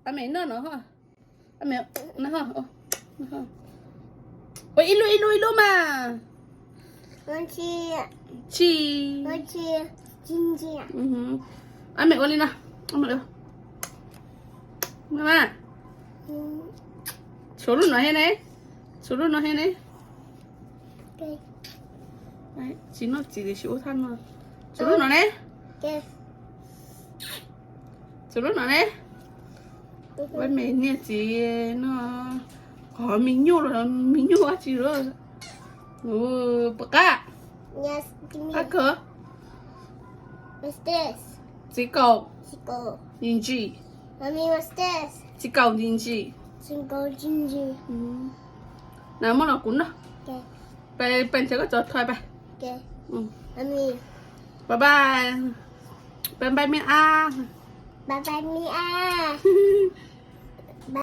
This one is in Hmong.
Ab me noj no, ab me, ua ib lub ib lub ib lub mas. Tsis, ab me ua li no, ab me ua. Tshuav lub no thiab ne, tshuav lub no thiab ne. Tsis noj txiv tiam sis ua thaj no. Tshuav lub no ne, tshuav lub no ne. Ab me niam txiv no, qhov me nyuj los me nyuj dab tsi lawm. Puas qab? Qab kawg. Txiv kaum ntsim ntsim. Txiv kaum ntsim ntsim. Na muab los kuv noj. Peb, peb nrhiav koj txog thoi peb. Bye bye. Peb npaj me ab.